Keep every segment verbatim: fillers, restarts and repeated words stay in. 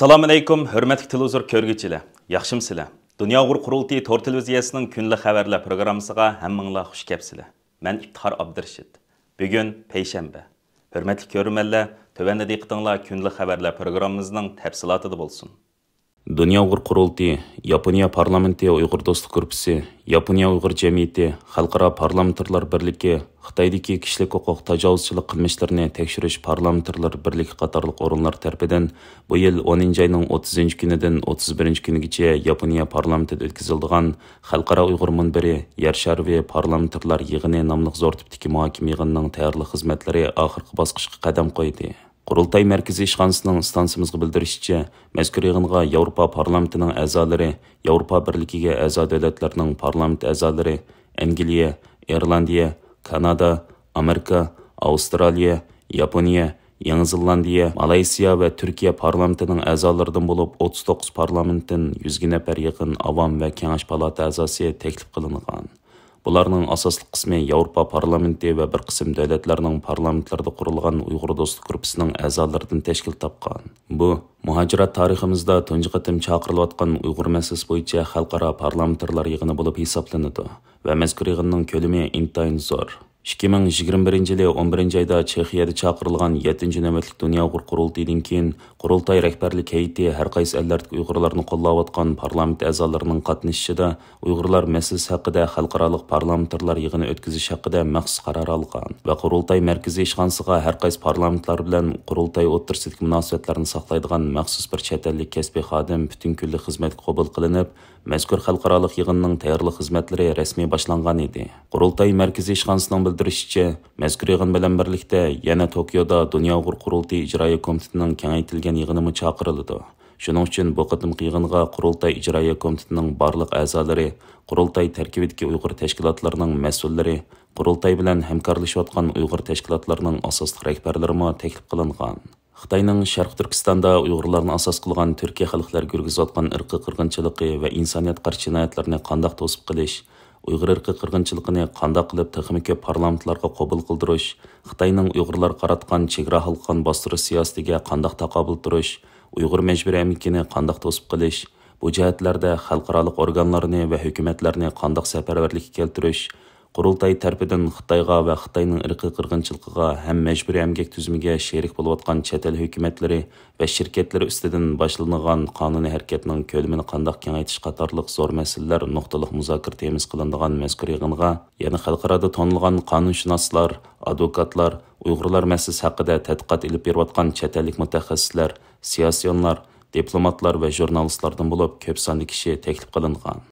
ئەسسالامۇئەلەيكۇم، ھۆرمەتلىك تېلېۋىزور كۆرگۈچىلەر، ياخشىمۇسىلەر؟ دۇنيا ئۇيغۇر قۇرۇلتىيى تور تېلېۋىزىيەسىنىڭ كۈنلۈك خەۋەرلەر پروگراممىسىغا ھەممىڭلار خۇش كەپسىلەر. مەن ئىپتىخار ئابدۇرېشىت. بۈگۈن پەيشەنبە. ھۆرمەتلىك كۆرۈرمەنلەر، تۆۋەندە دىققىتىڭلار كۈنلۈك خەۋەرلەر پروگراممىمىزنىڭ تەپسىلاتىدا بولسۇن. دۇنيا ئۇيغۇر قۇرۇلتىيى، ياپونىيە پارلامېنتى ئۇيغۇر دوستلۇق گۇرۇپپىسى، ياپونىيە ئۇيغۇر جەمئىيىتى، خەلقئارا پارلامېنتارلار بىرلىكى، خىتايدىكى كىشىلىك ھوقۇق تاجاۋۇزچىلىق قىلمىشلىرىنى تەكشۈرۈش پارلامېنتارلار بىرلىكى قاتارلىق ئورۇنلار تەرىپىدىن بۇ يىل ئونىنچى ئاينىڭ ئوتتۇزىنچى كۈنىدىن ئوتتۇز بىرىنچى كۈنىگىچە ياپونىيە پارلامېنتىدا ئۆتكۈزۈلىدىغان خەلقئارا ئۇيغۇر مۇنبىرى يەر شارى پارلامېنتارلار يىغىنى ناملىق زور تىپتىكى مۇھاكىمە يىغىنىنىڭ تەييارلىق خىزمەتلىرى ئاخىرقى باسقۇچقا قەدەم قويدى. قۇرۇلتاي مەركىزىي ئىشخانىسىنىڭ ئىستانسىمىزغا بىلدۈرۈشىچە، مەزكۇر يىغىنغا ياۋروپا پارلامېنتىنىڭ ئەزالىرى، ياۋروپا بىرلىكىگە ئەزا دۆلەتلەرنىڭ پارلامېنت ئەزالىرى، ئەنگلىيە، ئىرلاندىيە، كانادا، ئامېرىكا، ئاۋسترالىيە، ياپونىيە، يېڭى زېلاندىيە، مالايسىيا ۋە تۈركىيە پارلامېنتىنىڭ ئەزالىرىدىن بولۇپ، ئوتتۇز توققۇز پارلامېنتتىن يۈزگە نەپەر يېقىن ئاۋام ۋە كېڭەش پالاتا ئەزاسى تەكلىپ قىلىنغان. بۇلارنىڭ ئاساسلىق قىسمى ياۋروپا پارلامېنتى ۋە بىر قىسىم دۆلەتلەرنىڭ پارلامېنتلىرىدا قۇرۇلغان ئۇيغۇر دوستلۇق گۇرۇپپىسىنىڭ ئەزالىرىدىن تەشكىل تاپقان. بۇ، مۇھاجىرەت تارىخىمىزدا تۇنجى قېتىم چاقىرىلىۋاتقان ئۇيغۇر مەسىلىسى بويىچە خەلقئارا پارلامېنتارلار يىغىنى بولۇپ ھېسابلىنىدۇ ۋە مەزكۇر يىغىننىڭ كۆلىمى ئىنتايىن زور. ئىككى مىڭ يىگىرمە بىرىنچى يىلى ئون بىرىنچى ئايدا چېخىيەدە چاقىرىلغان يەتتىنچى نۆۋەتلىك دۇنيا ئۇيغۇر قۇرۇلتىيىدىن كېيىن، قۇرۇلتاي رەھبەرلىك ھەيئىتى ھەر قايسى ئەللەردىكى ئۇيغۇرلارنى قوللاۋاتقان پارلامېنت ئەزالىرىنىڭ قاتنىشىشىدا ئۇيغۇرلار مەسىلىسى ھەققىدە خەلقئارالىق پارلامېنتارلار يىغىنى ئۆتكۈزۈش ھەققىدە مەخسۇس قارار ئالغان ۋە قۇرۇلتاي مەركىزىي ئىشخانىسىغا ھەر قايسى پارلامېنتلار بىلەن قۇرۇلتاي ئوتتۇرىسىدىكى مۇناسىۋەتلەرنى ساقلايدىغان مەخسۇس بىر چەت ئەللىك كەسپىي خادىم پۈتۈن كۈنلۈك خىزمەتكە قوبۇل قىلىنىپ، مەزكۇر خەلقئارالىق يىغىننىڭ تەييارلىق خىزمەتلىرى رەسمىي باشلانغان ئىدى. قۇرۇلتاي مەركىزىي ئىشخانىسىنىڭ بىلدۈرۈشىچە، مەزكۇر يىغىن بىلەن بىرلىكتە يەنە توكيودا دۇنيا ئۇيغۇر قۇرۇلتىيى ئىجرائىيە كومىتېتىنىڭ كېڭەيتىلگەن يىغىنىمۇ چاقىرىلىدۇ. شۇنىڭ ئۈچۈن بۇ قېتىمقى يىغىنغا قۇرۇلتاي ئىجرائىيە كومىتېتىنىڭ بارلىق ئەزالىرى، قۇرۇلتاي تەركىبىدىكى ئۇيغۇر تەشكىلاتلىرىنىڭ مەسئۇللىرى، قۇرۇلتاي بىلەن ھەمكارلىشىۋاتقان ئۇيغۇر تەشكىلاتلىرىنىڭ ئاساسلىق رەھبەرلىرىمۇ تەكلىپ قىلىنغان. خىتاينىڭ شەرقىي تۈركىستاندا ئۇيغۇرلارنى ئاساس قىلغان تۈركىي خەلقلەرگە يۈرگۈزۈۋاتقان ئىرقىي قىرغىنچىلىقى ۋە ئىنسانىيەتكە قارشى جىنايەتلىرىنى قانداق توسۇپ قېلىش، ئۇيغۇر ئىرقىي قىرغىنچىلىقىنى قانداق قىلىپ تېخىمۇ كۆپ پارلامېنتلارغا قوبۇل قىلدۇرۇش، خىتاينىڭ ئۇيغۇرلارغا قاراتقان چېگرا ھالقىغان باستۇرۇش سىياسىتىگە قانداق تاقابىل تۇرۇش، ئۇيغۇر مەجبۇرىي ئەمگىكىنى قانداق توسۇپ قېلىش، بۇ جەھەتلەردە خەلقئارالىق ئورگانلارنى ۋە ھۆكۈمەتلەرنى قانداق سەپەرۋەرلىككە كەلتۈرۈش، قۇرۇلتاي تەرىپىدىن خىتايغا ۋە خىتاينىڭ ئىرقىي قىرغىنچىلىقىغا ھەم مەجبۇرىي ئەمگەك تۈزۈمىگە شېرىك بولۇۋاتقان چەت ئەل ھۆكۈمەتلىرى ۋە شىركەتلىرى ئۈستىدىن باشلىنىدىغان قانۇنىي ھەرىكەتنىڭ كۆلىمىنى قانداق كېڭەيتىش قاتارلىق زور مەسىلىلەر نۇقتىلىق مۇزاكىرە تېمىسى قىلىنىدىغان مەزكۇر يىغىنغا يەنە خەلقئارادا تونۇلغان قانۇنشۇناسلار، ئادۋوكاتلار، ئۇيغۇرلار مەسىلىسى ھەققىدە تەتقىقات ئېلىپ بېرىۋاتقان چەت ئەللىك مۇتەخەسسىسلەر، سىياسىيونلار، دىپلوماتلار ۋە ژۇرنالىستلاردىن بولۇپ كۆپ ساندا كىشى تەكلىپ قىلىنغان.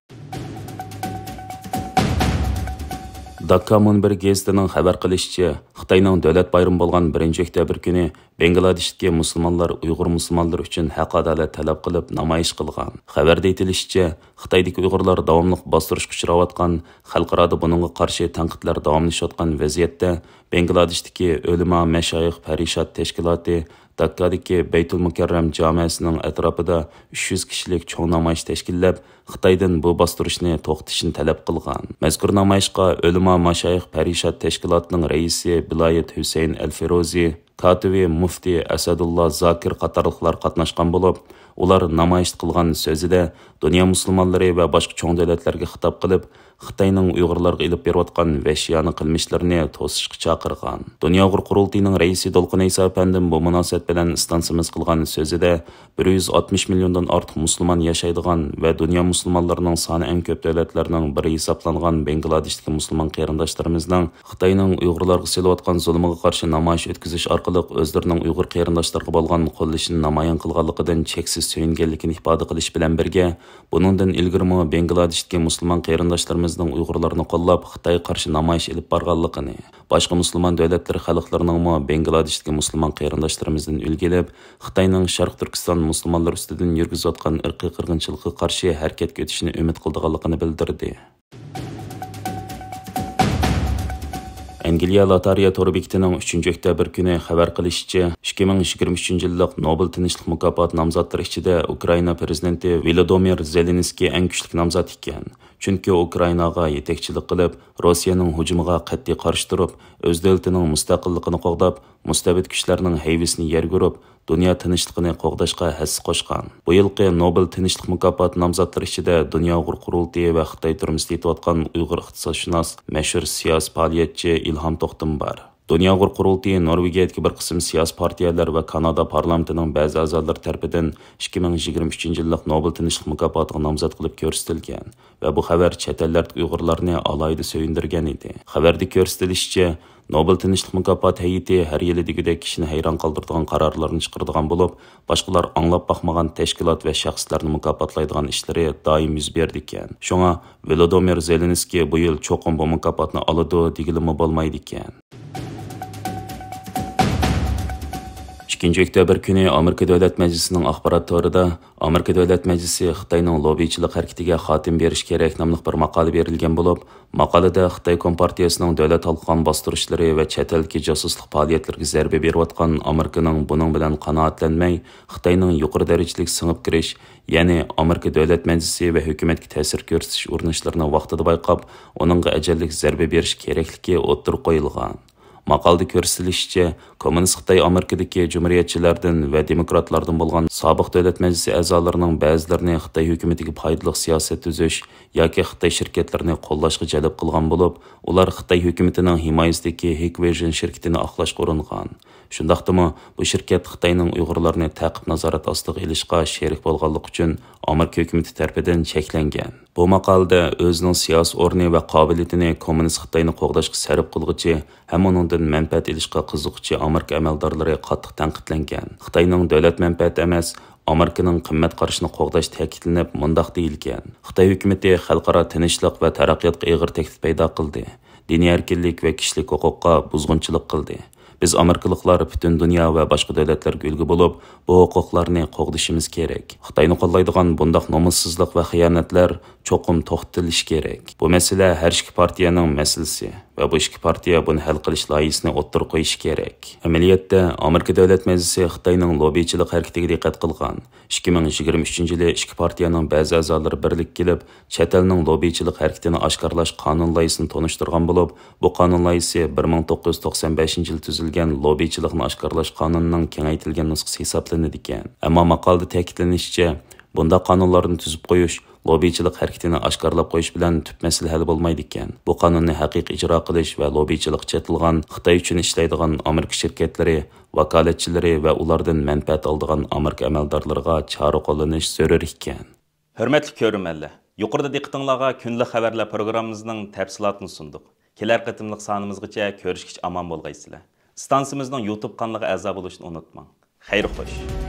داككا مۇنبىرى گېزىتىنىڭ خەۋەر قىلىشىچە، خىتاينىڭ دۆلەت بايرىمى بولغان بىرىنچى ئۆكتەبىر كۈنى بەنگلادېشتىكى مۇسۇلمانلار ئۇيغۇر مۇسۇلمانلىرى ئۈچۈن ھەق-ئادالەت تەلەپ قىلىپ نامايىش قىلغان. خەۋەردە ئېيتىلىشىچە، خىتايدىكى ئۇيغۇرلار داۋاملىق باستۇرۇشقا ئۇچراۋاتقان، خەلقئارادا بۇنىڭغا قارشى تەنقىدلەر داۋاملىشىۋاتقان ۋەزىيەتتە، بەنگلادېشتىكى ئۆلىما مەشايىخ پەرىشات تەشكىلاتى داككادىكى بەيتۇل مۇكەررەم جامەسىنىڭ ئەتراپىدا ئۈچ يۈز كىشىلىك چوڭ نامايىش تەشكىللەپ، خىتايدىن بۇ باستۇرۇشنى توختىتىشنى تەلەپ قىلغان. مەزكۇر نامايىشقا ئۆلىما ماشايىخ پەرىشات تەشكىلاتىنىڭ رەئىسى بىلايەت ھۈسەيىن ئەل فىروزى، كاتىۋى مۇفتى ئەسەدۇللا زاكىر قاتارلىقلار قاتناشقان بولۇپ، ئۇلار نامايىشتا قىلغان سۆزىدە دۇنيا مۇسۇلمانلىرى ۋە باشقا چوڭ دۆلەتلەرگە خىتاب قىلىپ، خىتاينىڭ ئۇيغۇرلارغا ئېلىپ بېرىۋاتقان ۋەھشىيانە قىلمىشلىرىنى توسۇشقا چاقىرغان. دۇنيا ئۇيغۇر قۇرۇلتىيىنىڭ رەئىسى دولقۇن ئەيسا ئەپەندىم بۇ مۇناسىۋەت بىلەن ئىستانسىمىز قىلغان سۆزىدە، بىر يۈز ئاتمىش مىليوندىن ئارتۇق مۇسۇلمان ياشايدىغان ۋە دۇنيا مۇسۇلمانلىرىنىڭ سانى ئەڭ كۆپ دۆلەتلەرنىڭ بىرى ھېسابلانغان بەنگلادېشتىكى مۇسۇلمان قېرىنداشلىرىمىزنىڭ خىتاينىڭ ئۇيغۇرلارغا سېلىۋاتقان زۇلمىغا قارشى نامايىش ئۆتكۈزۈش ئارقىلىق ئۆزلىرىنىڭ ئۇيغۇر قېرىنداشلىرىغا بولغان قوللىشىنى نامايان قىلغانلىقىدىن چەكسىز سۆيۈنگەنلىكىنى ئىپادە قىلىش بىلەن بىرگە، بۇنىڭدىن ئىلگىرىمۇ بەنگلادېشتىكى مۇسۇلمان قېرىنداشلىرىمىزنىڭ ئۇيغۇرلارنى قوللاپ خىتايغا قارشى نامايىش ئېلىپ بارغانلىقىنى، باشقا مۇسۇلمان دۆلەتلىرى خەلقلىرىنىڭمۇ بەنگلادېشتىكى مۇسۇلمان قېرىنداشلىرىمىزدىن ئۈلگە ئېلىپ، خىتاينىڭ شەرقىي تۈركىستان مۇسۇلمانلىرى ئۈستىدىن يۈرگۈزۈۋاتقان ئىرقىي قىرغىنچىلىقىغا قارشى ھەرىكەتكە ئۆتۈشىنى ئۈمىد قىلىدىغانلىقىنى بىلدۈردى. ئەنگلىيە لاتارىيە تور بېكىتىنىڭ ئۈچىنچى ئۆكتەبىر كۈنى خەۋەر قىلىشىچە، ئىككى مىڭ يىگىرمە ئۈچىنچى يىللىق نوبېل تىنچلىق مۇكاپاتى نامزاتلىرى ئىچىدە ئۇكرائىنا پىرېزىدېنتى ۋولودومىر زېلېنسكىي ئەڭ كۈچلۈك نامزات ئىكەن. چۈنكى ئۇكرائىناغا يېتەكچىلىك قىلىپ، روسىيەنىڭ ھۇجۇمىغا قەتئىي قارشى تۇرۇپ، ئۆز دۆلىتىنىڭ مۇستەقىللىقىنى قوغداپ، مۇستەبىت كۈچلەرنىڭ ھەيۋىسىنى يەرگە ئۇرۇپ، دۇنيا تىنچلىقىنى قوغداشقا ھەسسە قوشقان. بۇ يىلقى نوبېل تىنچلىق مۇكاپاتى نامزاتلىرى ئىچىدە دۇنيا ئۇيغۇر قۇرۇلتىيى ۋە خىتاي تۈرمىسىدە يېتىۋاتقان ئۇيغۇر ئىقتىسادشۇناس، مەشھۇر سىياسىي پائالىيەتچى ئىلھام توختىمۇ بار. دۇنيا ئۇيغۇر قۇرۇلتىيى نورۋېگىيەدىكى بىر قىسىم سىياسىي پارتىيەلەر ۋە كانادا پارلامېنتىنىڭ بەزى ئەزالىرى تەرىپىدىن ئىككى مىڭ يىگىرمە ئۈچىنچى يىللىق نوبېل تىنچلىق مۇكاپاتىغا نامزات قىلىپ كۆرسىتىلگەن ۋە بۇ خەۋەر چەت ئەللەردىكى ئۇيغۇرلارنى ئالاھىدە سۆيۈندۈرگەن ئىدى. خەۋەردە كۆرسىتىلىشىچە، نوبېل تىنچلىق مۇكاپاتى ھەيئىتى ھەر يىلى دېگۈدەك كىشىنى ھەيران قالدۇرىدىغان قارارلارنى چىقىرىدىغان بولۇپ، باشقىلار ئاڭلاپ باقمىغان تەشكىلات ۋە شەخسلەرنى مۇكاپاتلايدىغان ئىشلىرى دائىم يۈز بېرىدىكەن. شۇڭا ۋولودىمىر زېلېنسكىي بۇ يىل چوقۇم بۇ مۇكاپاتنى ئالىدۇ دېگىلىمۇ بولمايدىكەن. ئىككىنچى ئۆكتەبىر كۈنى ئامېرىكا دۆلەت مەجلىسىنىڭ ئاخبارات تورىدا «ئامېرىكا دۆلەت مەجلىسى خىتاينىڭ لوببىچىلىق ھەرىكىتىگە خاتىمە بېرىش كېرەك» ناملىق بىر ماقالە بېرىلگەن بولۇپ، ماقالىدە خىتاي كومپارتىيەسىنىڭ دۆلەت ھالقىغان باستۇرۇشلىرى ۋە چەت ئەلدىكى جاسۇسلۇق پائالىيەتلىرىگە زەربە بېرىۋاتقان ئامېرىكىنىڭ بۇنىڭ بىلەن قانائەتلەنمەي، خىتاينىڭ يۇقىرى دەرىجىلىك سىڭىپ كىرىش، يەنى ئامېرىكا دۆلەت مەجلىسى ۋە ھۆكۈمەتكە تەسىر كۆرسىتىش ئۇرۇنۇشلىرىنى ۋاقتىدا بايقاپ، ئۇنىڭغا ئەجەللىك زەربە بېرىش كېرەكلىكى ئوتتۇرىغا قويۇلغان. ماقالىدە كۆرسىتىلىشىچە، كوممۇنىست خىتاي ئامېرىكىدىكى جۇمھۇرىيەتچىلەردىن ۋە دېموكراتلاردىن بولغان سابىق دۆلەت مەجلىسى ئەزالىرىنىڭ بەزىلىرىنى خىتاي ھۆكۈمىتىگە پايدىلىق سىياسەت تۈزۈش ياكى خىتاي شىركەتلىرىنى قوللاشقا جەلپ قىلغان بولۇپ، ئۇلار خىتاي ھۆكۈمىتىنىڭ ھىمايىسىدىكى ھىكۋىژن شىركىتىنى ئاقلاشقا ئۇرۇنغان. شۇنداقتىمۇ، بۇ شىركەت خىتاينىڭ ئۇيغۇرلارنى تەقىب نازارەت ئاستىغا ئېلىشقا شېرىك بولغانلىقى ئۈچۈن ئامېرىكا ھۆكۈمىتى تەرىپىدىن چەكلەنگەن. بۇ ماقالىدە ئۆزىنىڭ سىياسىي ئورنى ۋە قابىلىيىتىنى كوممۇنىست خىتاينى قوغداشقا سەرپ قىلغۇچى ھەم ئۇنىڭدىن مەنپەئەت ئېلىشقا قىزىغۇچى ئامېرىكا ئەمەلدارلىرى قاتتىق تەنقىدلەنگەن. خىتاينىڭ دۆلەت مەنپەئەتى ئەمەس، ئامېرىكىنىڭ قىممەت قارىشىنى قوغداش تەكىتلىنىپ، مۇنداق دېيىلگەن: «خىتاي ھۆكۈمىتى خەلقئارا تىنچلىق ۋە تەرەققىياتقا ئېغىر تەھدىت پەيدا قىلدى. دىنىي ئەركىنلىك ۋە كىشىلىك ھوقۇققا بۇزغۇنچىلىق قىلدى. بىز ئامېرىكىلىقلار پۈتۈن دۇنيا ۋە باشقا دۆلەتلەرگە ئۈلگە بولۇپ، بۇ ھوقۇقلارنى قوغدىشىمىز كېرەك. خىتاينى قوللايدىغان بۇنداق نومۇسسىزلىق ۋە خىيانەتلەر چوقۇم توختىتىلىشى كېرەك. بۇ مەسىلە ھەر ئىككى پارتىيەنىڭ مەسىلىسى ۋە بۇ ئىككى پارتىيە بۇنى ھەل قىلىش لايىھىسىنى ئوتتۇرىغا قويۇشى كېرەك.» ئەمەلىيەتتە، ئامېرىكا دۆلەت مەجلىسى خىتاينىڭ لوببىچىلىق ھەرىكىتىگە دىققەت قىلغان. ئىككى مىڭ يىگىرمە ئۈچىنچى يىلى ئىككى پارتىيەنىڭ بەزى ئەزالىرى بىرلىككە كېلىپ، چەت ئەلنىڭ لوببىچىلىق ھەرىكىتىنى ئاشكارىلاش قانۇن لايىھىسىنى تونۇشتۇرغان بولۇپ، بۇ قانۇن لايىھىسى بىر مىڭ توققۇز يۈز توقسان بەشىنچى يىلى تۈزۈلگەن لوببىچىلىقنى ئاشكارىلاش قانۇنىنىڭ كېڭەيتىلگەن نۇسخىسى ھېسابلىنىدىكەن. ئەمما ماقالىدە تەكىتلىنىشىچە، بۇنداق قانۇنلارنى تۈزۈپ قويۇش لوببىچىلىق ھەرىكىتىنى ئاشكارىلاپ قويۇش بىلەن تۈپ مەسىلە ھەل بولمايدىكەن. بۇ قانۇننى ھەقىقىي ئىجرا قىلىش ۋە لوببىچىلىققا چېتىلغان خىتاي ئۈچۈن ئىشلەيدىغان ئامېرىكا شىركەتلىرى، ۋاكالەتچىلىرى ۋە ئۇلاردىن مەنپەئەت ئالىدىغان ئامېرىكا ئەمەلدارلىرىغا چارە قوللىنىش زۆرۈر ئىكەن. ھۆرمەتلىك كۆرۈرمەنلەر، يۇقىرىدا دىققىتىڭلارغا كۈندىلىك خەۋەرلەر پروگراممىمىزنىڭ تەپسىلاتىنى سۇندۇق. كېلەر قېتىملىق سانىمىزغىچە كۆرۈشكىچە ئامان بولغايسىلەر. ئىستانسىمىزنىڭ يۇتۇب قانىلىغا ئەزا بولۇشنى ئۇنتۇماڭ. خەير خوش.